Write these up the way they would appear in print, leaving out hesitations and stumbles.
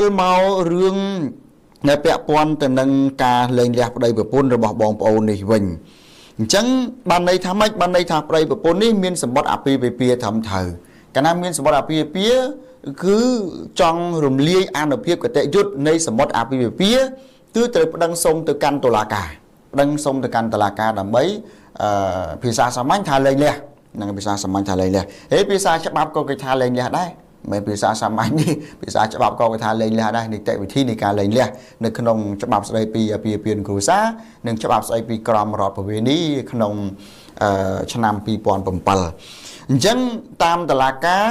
លមករឿងដែលពាក់ព័ន្ធទៅនឹងការលែងលះប្តីប្រពន្ធរបស់បងប្អូននេះវិញអញ្ចឹងបានន័យថាម៉េចបានន័យថាប្តីប្រពន្ធនេះមានសម្បត្តិអាពាហ៍ពិពាហ៍ត្រឹមត្រូវកាលណាមានសម្បត្តិអាពាហ៍ពិពាហ៍គឺចង់រំលាយអានុភាពគតិយុត្តនៃសម្បត្តិអាពាហ៍ពិពាហ៍គឺត្រូវប្តឹងសុំទៅកាន់តុលាការប្តឹងសុំទៅកាន់តុលាការដើម្បីអឺភាសាសាមញ្ញថាលែងលះនឹងភាសាសាមញ្ញថាលែងលះហេភាសាច្បាប់ក៏គេថាលែងលះដែរមិនភាសាសាមញ្ញនេះភាសាច្បាប់ក៏គេថាលែងលះដែរនីតិវិធីនៃការលែងលះនៅក្នុងច្បាប់ស្តីពីអាពាហ៍ពិពាហ៍គ្រួសារនិងច្បាប់ស្តីពីក្រមរដ្ឋប្រវេណីក្នុងឆ្នាំ2007អញ្ចឹងតាមតឡាការ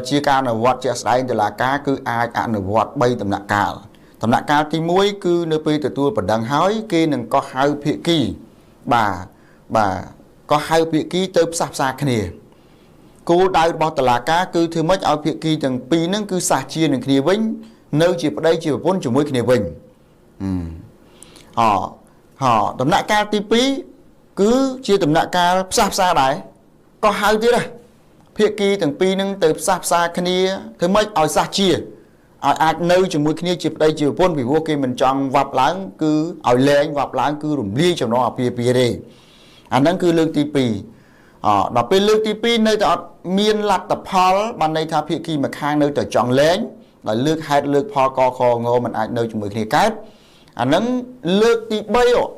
ជាការអនុវត្តជាក់ស្ដែងតឡាការគឺអាចអនុវត្ត3ដំណាក់កាលដំណាក់កាលទី1គឺនៅពេលទទួលបណ្ដឹងហើយគេនឹងកោះហៅភាគីបាទបាទកោះហៅភាគីទៅផ្សះផ្សាគ្នាគោលដៅរបស់តឡាការគឺធ្វើម៉េចឲ្យភាគីទាំងពីរហ្នឹងគឺសះជានឹងគ្នាវិញនៅជាប្តីជាប្រពន្ធជាមួយគ្នាវិញអហដំណាក់កាលទី2គឺជាដំណាក់កាលផ្សះផ្សាដែរក៏ហៅទៀតដែរភាគីទាំងពីរហ្នឹងទៅផ្សះផ្សាគ្នាធ្វើម៉េចឲ្យសះជាឲ្យអាចនៅជាមួយគ្នាជាប្តីជាប្រពន្ធពីព្រោះគេមិនចង់វ៉ាប់ឡើងគឺឲ្យលែងវ៉ាប់ឡើងគឺរំលាយចំណងអាពាហ៍ពិពាហ៍ទេអាហ្នឹងគឺលើកទី2អដល់ពេលលើកទី2នៅតែអត់មានលទ្ធផលបានន័យថាភាគីម្ខាងនៅតែចង់លែងដោយលើកហេតុលើកផលកខងមិនអាចនៅជាមួយគ្នាកើតអាហ្នឹងលើកទី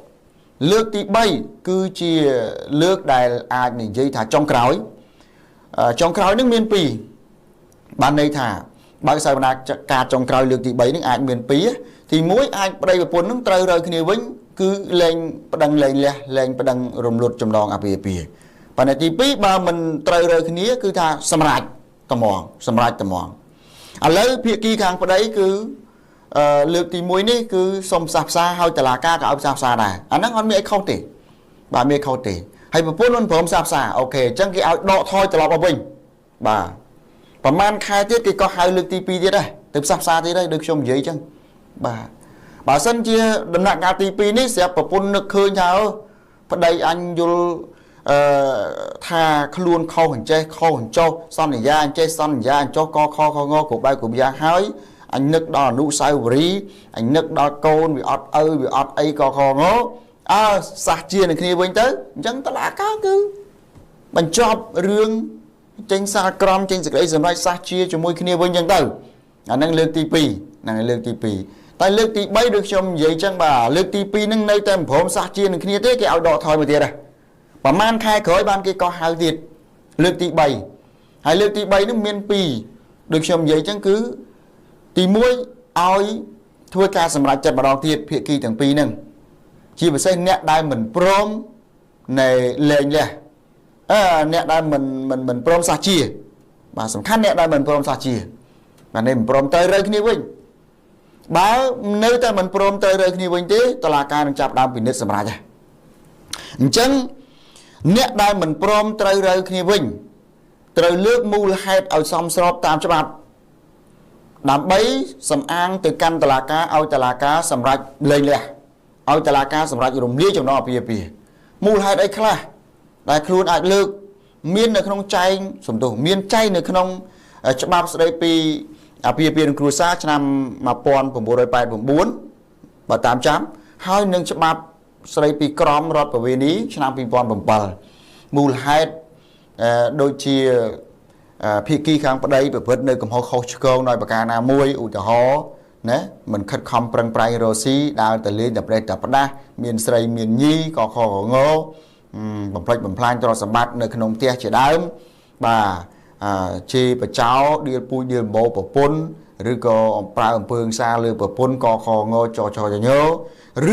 3លើកទី3គឺជាលើកដែលអាចនិយាយថាចុងក្រោយចុងក្រោយនឹងមាន2បានន័យថាបើកសវនាការចុងក្រោយលើកទី3នឹងអាចមាន2ទី1អាចប្តីប្រពន្ធនឹងត្រូវរើគ្នាវិញគឺលែងប្តឹងលែងលះលែងប្តឹងរំលត់ចំណងអាពាហ៍ពិពាហ៍ប៉ុន្តែទី2បើមិនត្រូវរើគ្នាគឺថាសម្រេចត្មងសម្រេចត្មងឥឡូវភាគីខាងប្តីគឺលើកទី1នេះគឺសុំផ្សះផ្សាឲ្យតឡាការក៏ឲ្យផ្សះផ្សាដែរអាហ្នឹងអត់មានអីខុសទេបាទមានខុសទេហើយប្រពន្ធមិនព្រមផ្សះផ្សាអូខេអញ្ចឹងគេឲ្យដកថយត្រឡប់មកវិញបាទប្រហែលខែទៀតគេក៏ហៅលើកទី2ទៀតដែរទៅផ្សះផ្សាទៀតដែរដូចខ្ញុំនិយាយអញ្ចឹងបាទបើសិនជាដំណាក់កាលទី2នេះស្រាប់ប្រពន្ធនឹកឃើញថាប្តីអញយល់អឺថាខ្លួនខុសអញ្ចេះខុសអញ្ចោះសន្យាអញ្ចេះសន្យាអញ្ចោះកខខងគ្រប់បែបគ្រប់យ៉ាងហើយអញនឹកដល់អនុស្សាវរីយ៍អញនឹកដល់កូនវាអត់ឪវាអត់អីកខងអើសះជានឹងគ្នាវិញទៅអញ្ចឹងតឡាការគឺបញ្ចប់រឿងចេញសាលក្រមចេញសេចក្តីសម្រេចសះជាជាមួយគ្នាវិញអញ្ចឹងទៅអាហ្នឹងលើកទី2ហ្នឹងលើកទី2តែលើកទី3ដូចខ្ញុំនិយាយអញ្ចឹងបាទលើកទី2ហ្នឹងនៅតែមិនព្រមសះជានឹងគ្នាទេគេឲ្យដកថយមកទៀតដែរប្រហែលខែក្រោយបានគេកោះហៅទៀតលើកទី3ហើយលើកទី3ហ្នឹងមាន2ដូចខ្ញុំនិយាយអញ្ចឹងគឺទី1ឲ្យធ្វើការសម្រេចចិត្តម្ដងទៀតភាគីទាំងពីរហ្នឹងជាពិសេសអ្នកដែលមិនព្រមនៃលែងលះអឺអ្នកដែលមិនមិនមិនព្រមសះជាបាទសំខាន់អ្នកដែលមិនព្រមសះជាបាទនេះមិនព្រមទៅរើគ្នាវិញបើនៅតែមិនព្រមទៅរើគ្នាវិញទេតឡាការនឹងចាប់ដើមពិនិត្យសម្រេចហើយអញ្ចឹងអ្នកដែលមិនព្រមត្រូវរើគ្នាវិញត្រូវលើកមូលហេតុឲ្យសមស្របតាមច្បាប់ដើម្បីសំអាងទៅកាន់តឡាការឲ្យតឡាការសម្រេចលែងលះឲ្យតឡាការសម្រេចរំលាយចំណងអាពាហ៍ពិពាហ៍មូលហេតុអីខ្លះដែលខ្លួនអាចលើកមាននៅក្នុងចែងសំទោសមានចែងនៅក្នុងច្បាប់ស្តីពីអាពាហ៍ពិពាហ៍ក្នុងគ្រួសារឆ្នាំ1989បើតាមចាំហើយនឹងច្បាប់ស្តីពីក្រមរដ្ឋប្រវេណីឆ្នាំ2007មូលហេតុដូចជាភាគីខាងប្តីប្រព្រឹត្តនៅកំហុសខុសឆ្គងដោយប្រការណាមួយឧទាហរណ៍ណាមិនខិតខំប្រឹងប្រែងរកស៊ីដើរទៅលេងតែប្រេះតែផ្ដាស់មានស្រីមានញីកខកងបំផ្លិចបំផ្លាញទ្រព្យសម្បត្តិនៅក្នុងផ្ទះជាដើមបាទជេរបចោដៀលពូជដៀលបោប្រពន្ធឬក៏ប្រើអំពើហិង្សាលើប្រពន្ធកខងចចញ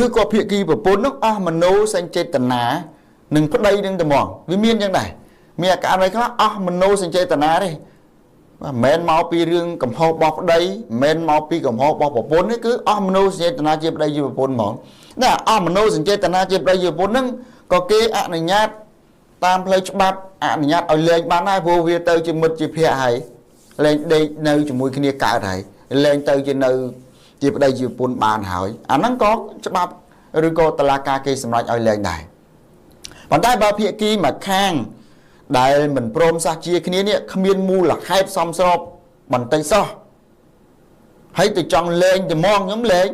ឬក៏ភាគីប្រពន្ធនោះអស់មโนសញ្ចេតនានឹងប្តីនឹងត្មងវាមានយ៉ាងដែរមានអាការអីខ្លះអស់មโนសញ្ចេតនាទេបាទមិនមែនមកពីរឿងកំហុសរបស់ប្តីមិនមែនមកពីកំហុសរបស់ប្រពន្ធទេគឺអស់មโนសញ្ចេតនាជាប្តីជាប្រពន្ធហ្មងណាអស់មโนសញ្ចេតនាជាប្តីជាប្រពន្ធហ្នឹងក៏គេអនុញ្ញាតតាមផ្លូវច្បាប់អនុញ្ញាតឲ្យលែងបានដែរព្រោះវាទៅជាមិត្តជាភក្តិហើយលែងដេកនៅជាមួយគ្នាកើតហើយលែងទៅជានៅជាប្តីជាប្រពន្ធបានហើយអាហ្នឹងក៏ច្បាប់ឬក៏តឡាការគេសម្រេចឲ្យលែងដែរប៉ុន្តែបើភាគីមួយខាងដែលមិនព្រមសះជាគ្នានេះគ្មានមូលហេតុសមស្របបន្តិចសោះ ហើយទៅចង់លែងតែហ្មងខ្ញុំលែង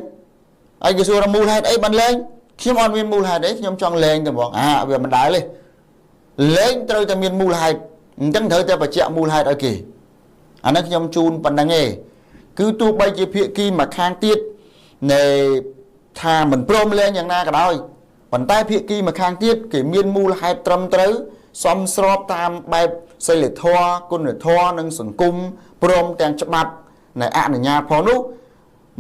ហើយគេសួរថាមូលហេតុអីបានលែងខ្ញុំអត់មានមូលហេតុអីខ្ញុំចង់លែងតែហ្មងអាវាមិនដែលទេលែងត្រូវតែមានមូលហេតុអញ្ចឹងត្រូវតែបញ្ជាក់មូលហេតុឲ្យគេអានេះខ្ញុំជូនប៉ុណ្្នឹងឯងគឺទោះបីជាភាគីមួយខាងទៀតនៃថាមិនព្រមលែងយ៉ាងណាក៏ដោយប៉ុន្តែភាគីមួយខាងទៀតគេមានមូលហេតុត្រឹមត្រូវសមស្របតាមបែបសីលធម៌គុណធម៌និងសង្គមព្រមទាំងច្បាប់នៃអនុញ្ញាតផងនោះ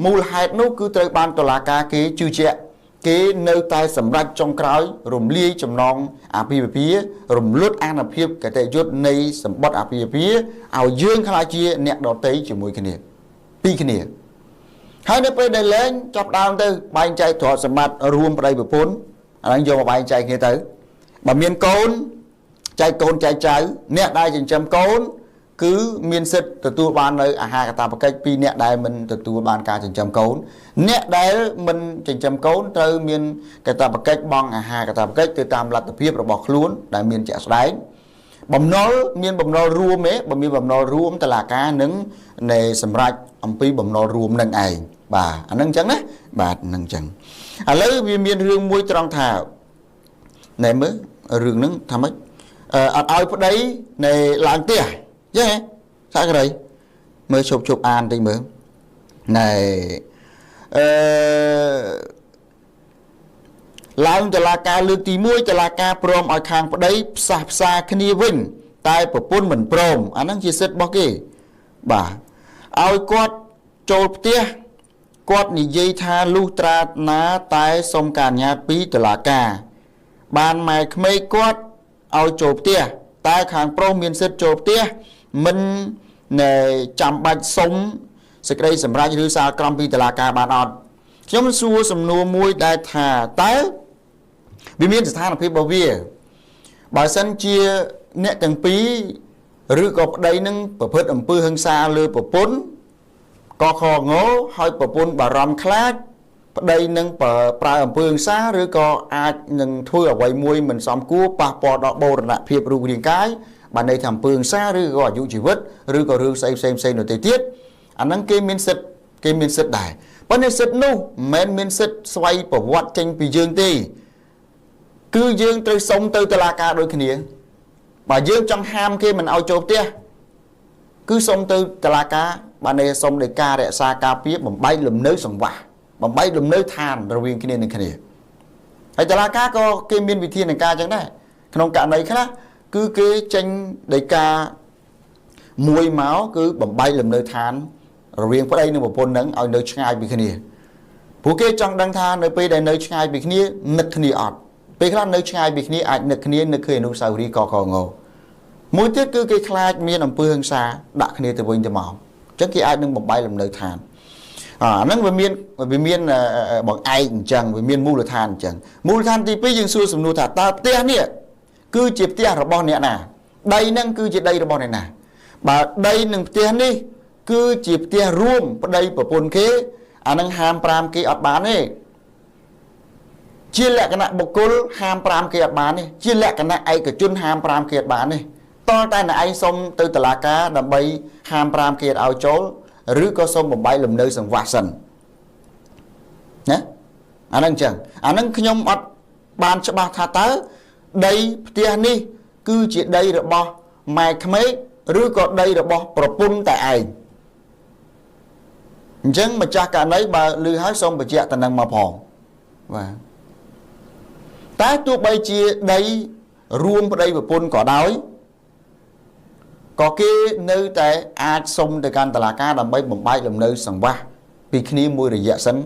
មូលហេតុនោះគឺត្រូវបានតុលាការគេជឿជាក់គេនៅតែសម្រេចចុងក្រោយរំលាយចំណងអាពាហ៍ពិពាហ៍រំលត់អានុភាពកតញ្ញុនៃសម្បត្តិអាពាហ៍ពិពាហ៍ឲ្យយើងក្លាយជាអ្នកដទៃជាមួយគ្នាពីគ្នាហើយនៅពេលដែលលែងចាប់ដើមទៅបែងចែកទ្រព្យសម្បត្តិរួមប្តីប្រពន្ធអាហ្នឹងយកមកបែងចែកគ្នាទៅបើមានកូនចែកកូនចែកចៅអ្នកដែលចិញ្ចឹមកូនគឺមានសិទ្ធិទទួលបាននៅអាហារកាតព្វកិច្ចពីអ្នកដែលមិនទទួលបានការចិញ្ចឹមកូនអ្នកដែលមិនចិញ្ចឹមកូនត្រូវមានកាតព្វកិច្ចបង់អាហារកាតព្វកិច្ចទៅតាមលទ្ធភាពរបស់ខ្លួនដែលមានជាក់ស្ដែងបំណុលមានបំណុលរួមទេបើមានបំណុលរួមតឡាការនឹងនៃសម្រាប់អំពីបំណុលរួមនឹងឯងបាទអានឹងអញ្ចឹងណាបាទនឹងអញ្ចឹងឥឡូវវាមានរឿងមួយត្រង់ថាណែមើលរឿងហ្នឹងថាម៉េចអត់ឲ្យប្តីនៃឡើងផ្ទះយេសាក្រីមើលជប់អានតិចមើលណែអឺឡើងតឡាការលើកទី1តឡាការព្រមឲ្យខាងប្តីផ្សះផ្សាគ្នាវិញតែប្រពន្ធមិនព្រមអាហ្នឹងជាសិទ្ធិរបស់គេបាទឲ្យគាត់ចូលផ្ទះគាត់និយាយថាលុះត្រាណាតែសុំការអនុញ្ញាតពីតឡាការបានម៉ែក្មេកគាត់ឲ្យចូលផ្ទះតែខាងប្រុសមានសិទ្ធិចូលផ្ទះមិនចាំបាច់សុំសេចក្តីសម្រេចឬសាលក្រមពីតុលាការបានអត់ខ្ញុំសួរសំណួរមួយដែលថាតើវាមានស្ថានភាពរបស់វាបើសិនជាអ្នកទាំងពីរឬក៏ប្តីនឹងប្រព្រឹត្តអំពើហិង្សាលើប្រពន្ធកខងហើយប្រពន្ធបារម្ភខ្លាចប្តីនឹងប្រើអំពើហិង្សាឬក៏អាចនឹងធ្វើអ្វីមួយមិនសមគួរប៉ះពាល់ដល់បូរណភាពរូបរាងកាយបានន័យថាអំពើហិង្សាឬក៏អាយុជីវិតឬក៏រឿងស្អីផ្សេងផ្សេងដទៃទៀតអាហ្នឹងគេមានសិទ្ធិគេមានសិទ្ធិដែរប៉ុន្តែសិទ្ធិនោះមិនមែនមានសិទ្ធិស្វ័យប្រវត្តិចេញពីយើងទេគឺយើងត្រូវសុំទៅតុលាការដូចគ្នាបើយើងចង់ហាមគេមិនឲ្យចូលផ្ទះគឺសុំទៅតុលាការបានន័យសុំដោយការរក្សាការពារបំបែកលំនៅសង្វាស់បំបែកលំនៅឋានរវាងគ្នានឹងគ្នាហើយតុលាការក៏គេមានវិធានការចឹងដែរក្នុងករណីខ្លះគឺគេចេញដីកាមួយមកគឺបំបែកលំនៅឋានរវាងប្តីនិងប្រពន្ធនឹងឲ្យនៅឆ្ងាយពីគ្នាព្រោះគេចង់ដឹងថានៅពេលដែលនៅឆ្ងាយពីគ្នានឹកគ្នាអត់ពេលខ្លះនៅឆ្ងាយពីគ្នាអាចនឹកគ្នានឹកឃើញអនុស្សាវរីយ៍កកងមួយទៀតគឺគេខ្លាចមានអំពើហិង្សាដាក់គ្នាទៅវិញទៅមកអញ្ចឹងគេអាចនឹងបំបែកលំនៅឋានអាហ្នឹងវាមានបង្អែកអញ្ចឹងវាមានមូលដ្ឋានអញ្ចឹងមូលដ្ឋានទី2យើងសួរសំណួរថាតើផ្ទះនេះគឺជាផ្ទះរបស់អ្នកណាដីហ្នឹងគឺជាដីរបស់អ្នកណាបើដីនិងផ្ទះនេះគឺជាផ្ទះរួមប្តីប្រពន្ធគេអានឹងហាម5គេអត់បានទេជាលក្ខណៈបុគ្គលហាម5គេអត់បានទេជាលក្ខណៈឯកជនហាម5គេអត់បានទេតើតែអ្នកឯងសុំទៅតុលាការដើម្បីហាម5គេឲ្យចូលឬក៏សុំបំបែកលំនៅសង្វាស់សិនណាអាហ្នឹងអញ្ចឹងអាហ្នឹងខ្ញុំអត់បានច្បាស់ថាតើដីផ្ទះនេះគឺជាដីរបស់ម៉ែក្មេកឬក៏ដីរបស់ប្រពន្ធតែឯងអញ្ចឹងម្ចាស់ករណីបើឮហើយសូមបញ្ជាក់តំណែងមកផងបាទតែទោះបីជាដីរួមប្តីប្រពន្ធក៏ដោយក៏គេនៅតែអាចសុំទៅកាន់តុលាការដើម្បីបំបែកលំនៅសង្វាស់ពីគ្នាមួយរយៈសិន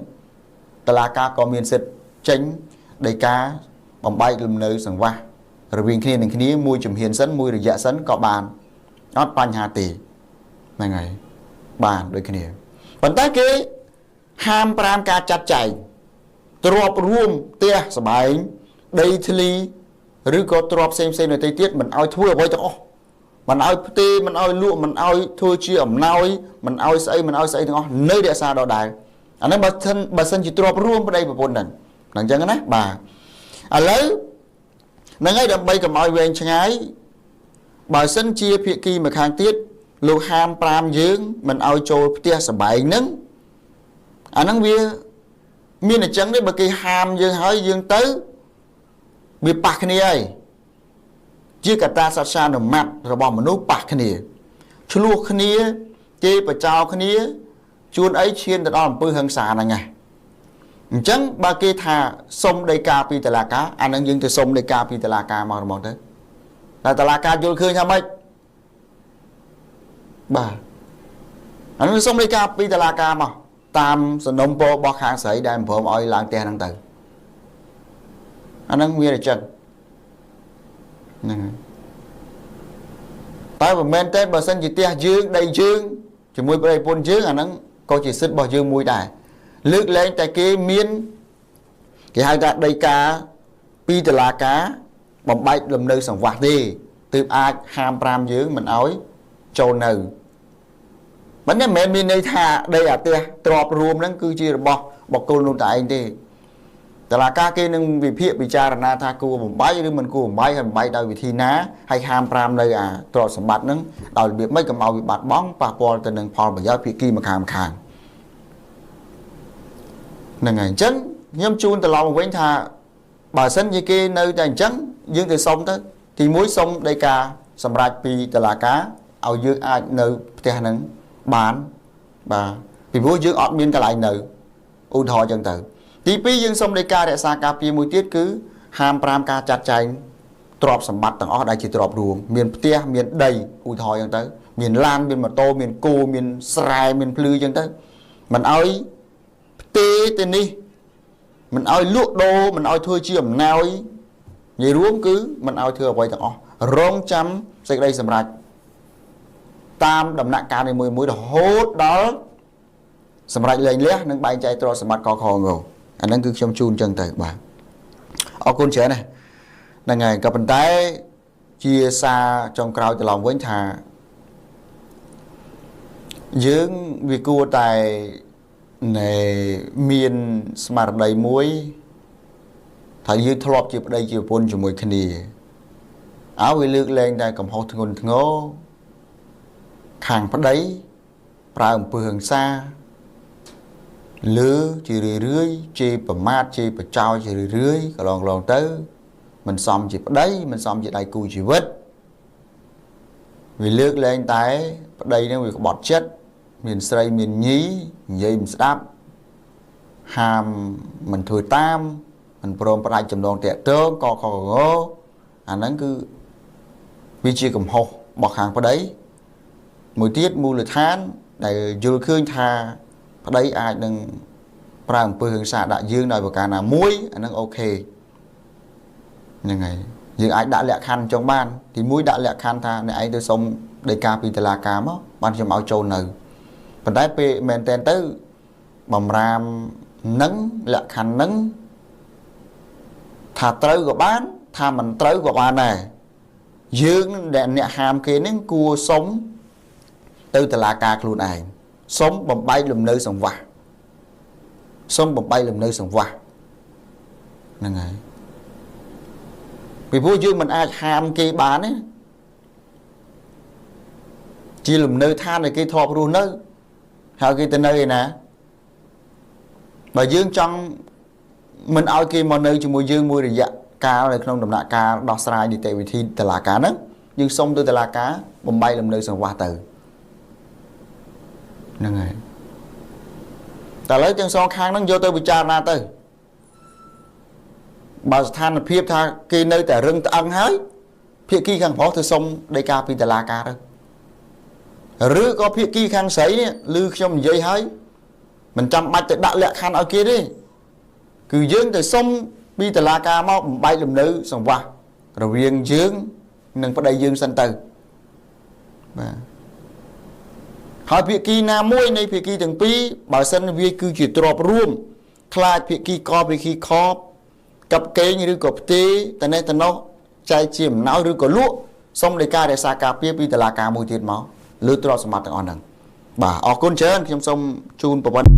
តុលាការក៏មានសិទ្ធិចេញដីកាបំបែកលំនៅសង្វាស់រវាងគ្នានឹងគ្នាមួយជំហានសិនមួយរយៈសិនក៏បានអត់បញ្ហាទេហ្នឹងហើយបានដូចគ្នាប៉ុន្តែគេហាម5ការចាត់ចែងទ្រព្យរួមផ្ទះសម្បែងដីធ្លីឬក៏ទ្រព្យផ្សេងផ្សេងដទៃទៀតមិនឲ្យធ្វើអ្វីទាំងអស់មិនឲ្យផ្ទេមិនឲ្យលក់មិនឲ្យធ្វើជាអំណោយមិនឲ្យស្អីមិនឲ្យស្អីទាំងអស់នៅរក្សាដដែលអាហ្នឹងបើសិនជាទ្រព្យរួមប្តីប្រពន្ធហ្នឹងអញ្ចឹងណាបាទឥឡូវហ្នឹងហើយដើម្បីកុំឲ្យវែងឆ្ងាយបើសិនជាភាគីម្ខាងទៀតលោកហាម5យើងមិនឲ្យចូលផ្ទះសម្បែងហ្នឹង អាហ្នឹងវាមានអញ្ចឹងទេបើគេហាមយើងហើយយើងទៅវាប៉ះគ្នាហើយជាកត្តាសត្យានុម័តរបស់មនុស្សប៉ះគ្នាឆ្លោះគ្នាគេបចោគ្នាជួនអីឈានទៅដល់អំពើហិង្សាហ្នឹងណាអញ្ចឹងបើគេថាសុំដីកាពីតុលាការអាហ្នឹងយើងទៅសុំដីកាពីតុលាការមកហ្មងទៅតែតុលាការយល់ឃើញថាម៉េចបាទអាហ្នឹងសុំដីកាពីតុលាការមកតាមសំណុំពររបស់ខាងស្រីដែលមិនព្រមឲ្យឡើងផ្ទះហ្នឹងទៅអាហ្នឹងវាអញ្ចឹងហ្នឹងហើយតែមិនមែនទេបើសិនជាផ្ទះយើងដីយើងជាមួយប្តីប្រពន្ធយើងអាហ្នឹងក៏ជាសិទ្ធិរបស់យើងមួយដែរលើកលែងតែគេមានគេហៅថាដីកាពីតុលាការបំបែកលំនៅសង្វាស់ទេទើបអាចហាម5យើងមិនឲ្យចូលនៅមិនមែនមានន័យថាដីអាផ្ទះទ្របរួមហ្នឹងគឺជារបស់បុគ្គលនោះតែឯងទេតុលាការគេនឹងវិភាគពិចារណាថាគួរបំបែកឬមិនគួរបំបែកហើយបំបែកដោយវិធីណាហើយហាម5នៅអាទ្រព្យសម្បត្តិហ្នឹងដោយរបៀបម៉េចកុំឲ្យវាបាត់បង់ប៉ះពាល់ទៅនឹងផលប្រយោជន៍ភាគីម្ខាងម្ខាងហ្នឹងហើយអញ្ចឹងខ្ញុំជូនត្រឡប់មកវិញថាបើសិនជាគេនៅតែអញ្ចឹងយើងទៅសុំទៅទី1សុំដីកាសម្រាប់ពីតុលាការឲ្យយើងអាចនៅផ្ទះហ្នឹងបានបាទពីព្រោះយើងអត់មានកន្លែងនៅឧទាហរណ៍អញ្ចឹងទៅទី2យើងសុំដីការរក្សាការពារមួយទៀតគឺហាម5ការចាត់ចែងទ្រព្យសម្បត្តិទាំងអស់ដែលជាទ្រព្យរួមមានផ្ទះមានដីឧទាហរណ៍អញ្ចឹងទៅមានឡានមានម៉ូតូមានគោមានស្រែមានភ្លឺអញ្ចឹងទៅមិនឲ្យផ្ទេទៅនេះមិនឲ្យលក់ដូរមិនឲ្យធ្វើជាអំណោយនិយាយរួមគឺមិនឲ្យធ្វើអ្វីទាំងអស់រងចាំសេចក្តីសម្រេចតាមដំណាក់កាលនីមួយៗរហូតដល់សម្រេចលែងលះនិងបែងចែកទ្រព្យសម្បត្តិកខងអាហ្នឹងគឺខ្ញុំជូនអញ្ចឹងទៅបាទអរគុណច្រើនណាស់ហ្នឹងហើយក៏ប៉ុន្តែជាសារចុងក្រោយត្រឡប់វិញថាយើងវាគួរតែមានស្មារតីមួយថាយើងធ្លាប់ជាប្តីជាប្រពន្ធជាមួយគ្នាអើវាលើកលែងតែកំហុសធ្ងន់ធ្ងរខាងប្តីប្រើអំពើហិង្សាលើជារឿយរឿយជេរប្រមាថជេរបចោជារឿយរឿយកន្លងកន្លងទៅមិនសមជាប្តីមិនសមជាដៃគូជីវិតវាលើកលែងតែប្តីនឹងវាក្បត់ចិត្តមានស្រីមានញីនិយាយមិនស្ដាប់ហាមមិនធ្វើតាមមិនព្រមផ្ដាច់ចំណងតាក់ទងកខកងអាហ្នឹងគឺវាជាកំហុសរបស់ខាងប្តីមួយទៀតមូលដ្ឋានដែលយល់ឃើញថាប្តីអាចនឹងប្រើអំពើហិង្សាដាក់យើងដោយប្រការណាមួយអាហ្នឹងអូខេហ្នឹងហើយយើងអាចដាក់លក្ខខណ្ឌចង់បានទី1ដាក់លក្ខខណ្ឌថាអ្នកឯងទៅសុំដីកាពីតុលាការមកបានខ្ញុំឲ្យចូលនៅប៉ុន្តែពេលមែនតែនទៅបំរាមនឹងលក្ខខណ្ឌនឹងថាត្រូវក៏បានថាមិនត្រូវក៏បានដែរយើងដែលអ្នកហាមគេនឹងគួរសុំទៅតុលាការខ្លួនឯងសុំបំបែកលំនៅសង្វាស់សុំបំបែកលំនៅសង្វាស់ហ្នឹងហើយពីព្រោះយើងមិនអាចហាមគេបានទេជាលំនៅឋានដែលគេធ្លាប់រស់នៅហើយគេទៅនៅឯណាបើយើងចង់មិនឲ្យគេមកនៅជាមួយយើងមួយរយៈកាលនៅក្នុងដំណាក់កាលដោះស្រាយនីតិវិធីតុលាការហ្នឹងយើងសុំទៅតុលាការបំបែកលំនៅសង្វាស់ទៅហ្នឹងហើយតែឥឡូវទាំងសងខាងហ្នឹងយកទៅពិចារណាទៅបើស្ថានភាពថាគេនៅតែរឹងត្អឹងហើយភាគីខាងប្រុសទៅសុំដីកាពីតុលាការទៅឬក៏ភាគីខាងស្រីនេះឮខ្ញុំនិយាយហើយមិនចាំបាច់ទៅដាក់លក្ខខណ្ឌឲ្យគេទេគឺយើងទៅសុំពីតុលាការមកបំបែកលំនៅសង្វាស់រវាងយើងនិងប្តីយើងសិនទៅបាទហើយភាគីណាមួយនៃភាគីទាំងពីរបើសិនវាគឺជាទ្រព្យរួមខ្លាចភាគីកភាគីខកັບកេងឬក៏ផ្ទេតនេះតនោះចែកជាអំណោយឬក៏លក់សុំដីការរក្សាការពារពីតុលាការមួយទៀតមកលើទ្រព្យសម្បត្តិទាំងអស់ហ្នឹងបាទអរគុណច្រើនខ្ញុំសូមជូនប្រវត្តិ